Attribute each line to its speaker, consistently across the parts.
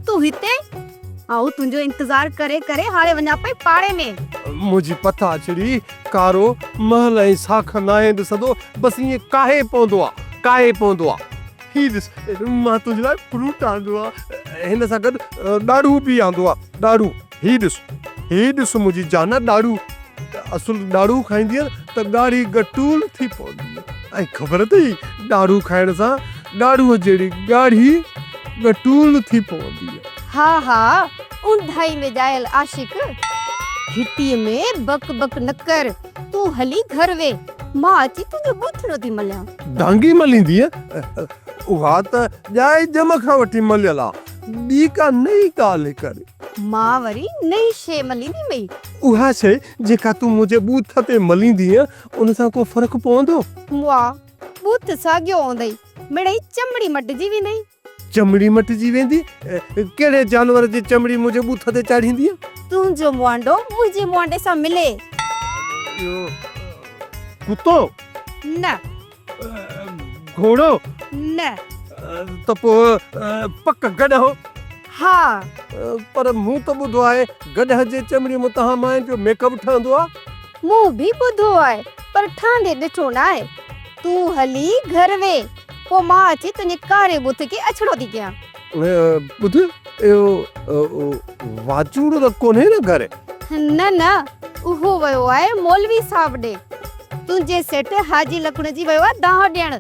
Speaker 1: تون هتي؟ آئون تنهنجو انتظار ڪري ڪري هاڻي وڃان پئي پاڙي ۾.
Speaker 2: منهنجي پتاڇڙي ڪارو مهل ۽ ساک ناهي ڏسندو، بس ائين ڪاهي پوندو آ، ڪاهي پوندو آ. هي ڏس، مان تنهنجي لاء فروٽ آندو آ، هن سان گڏ ڏاڙهون به آندو آ، ڏاڙهون. هي ڏس، هي ڏس منهنجي جان ڏاڙهون. اصل ڏاڙهون کائيندينء ته ڳاڙهي ڳٽول ٿي پوندينء ۽ خبر اٿئي ڏاڙهون کائڻ سان ڏاڙهونء جهڙي ڳاڙهي ڳٽول ٿي پوندينء.
Speaker 1: ها ها، اونداهي ۾ ڄايل عاشق. گهٽيء ۾ بڪ بڪ نه ڪر، تون هلي گهر ويهه، مان اچي تنهنجو ٻوٿڙو ٿي مليان.
Speaker 2: دانگي مليندينء؟ اها ته ڄائي ڄم کان وٺي مليل آ، ٻي ڪا نئين ڳالهه ڪر.
Speaker 1: مان وري نئين شيء ملينديمئي.
Speaker 2: اها شيء جيڪا تون منهنجي ٻوٿ تي مليندينء، ان سان ڪو فرق پوندو؟
Speaker 1: مئا، ٻوٿ ساڳيو هوندئي، مڙئي چمڙي مٽجي ويندئي.
Speaker 2: چمڙي مٽجي ويندي؟ ڪهڙي جانور جي چمڙي منهنجي ٻوٿ تي چاڙهيندينء؟
Speaker 1: تنهنجو مئانڊو منهنجي مئانڊي سان ملي.
Speaker 2: اهو ڪتو؟
Speaker 1: نه.
Speaker 2: گهوڙو؟
Speaker 1: نه.
Speaker 2: ته پوء پڪ گڏهه؟
Speaker 1: ها.
Speaker 2: پر مون ته ٻڌو آهي گڏهه جي چمڙي مان توهان ماين جو ميڪ اپ ٺهندو آهي.
Speaker 1: مون به ٻڌو آهي پر ٺهندي ڏٺو ناهي. تون هلي گهر ويهه پوء مان اچي تنهنجي ڪاري ٻوٿ کي اڇڙو ٿي ڪيان.
Speaker 2: ٻڌ اهو واچوڙو ته ڪونهي نه گهر؟
Speaker 1: نه نه اهو ويو آهي مولوي صاحب ڏي. تنهنجي سيٺ حاجي لکڻ جي ويو آهي دانهن ڏيڻ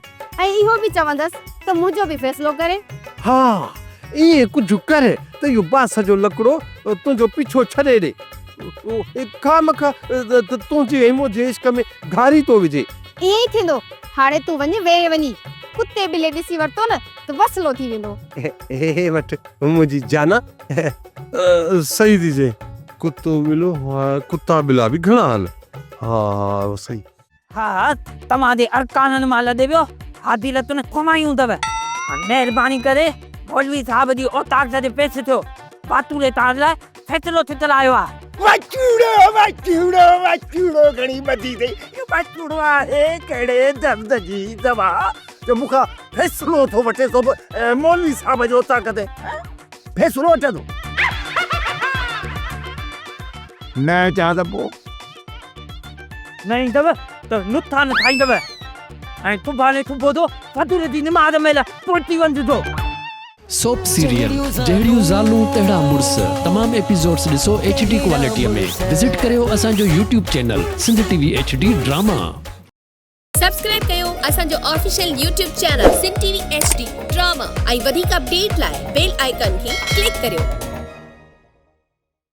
Speaker 1: ۽ اهو به چوندس ته منهنجو به فيصلو ڪري.
Speaker 2: ها ائين ڪجهه ڪر ته اهو بانس جو لڪڙو تنهنجو پيڇو ڇڏي ڏي. خامخواه تنهنجي ۽ منهنجي عشق ۾ گهاري ٿو وجهي.
Speaker 1: ائين ئي ٿيندو. هاڻي تون وڃ ويهي وڃي. ڪتي ٻلي ڏسي ورتو نه ته وسلو ٿي ويندو.
Speaker 2: هي وٺ منهنجي جانا. صحيح ٿي چئين. ڪتو ٻلو ڪتا ٻلا به گهڻا آهن. ها ها صحيح.
Speaker 3: ها ها توهان جي ارڪانن مان لڏي ويو هادي لتن ڪمايون اٿو هاڻ مهرباني ڪري مولوي صاحب جي اوطاق تي پيش ٿيو واتوڙي تان لاء فيصلو ٿيل آيو آ.
Speaker 4: واچوڙو واچوڙو واچوڙو گهڻي ٻڌي اٿئي اهو واچوڙو آهي ڪهڙي درد جي دوا جو مون کان فيصلو ٿو وٺي سو به مولوي صاحب جي اوطاق تي فيصلو وٺي ٿو. نه اچان ته پوء؟
Speaker 3: نه ايندؤ ته نٿا نه کائيندؤ ۽ سڀاڻي صبح جو فجر جي نماز مهل پهچي وڃجو.
Speaker 5: سوپ سيريل جهڙيون زالون تهڙا مڙس تمام ايپيسوڊس ڏسو ايڇ ڊي ڪوالٽي ۾ وزٽ ڪريو اسان جو YouTube channel Sindh T V H D drama.
Speaker 6: Subscribe ڪيو اسان جو official YouTube channel Sindh T V H D drama ۽ وڌيڪ اپڊيٽ لاء بيل آئيڪان کي ڪلڪ ڪريو.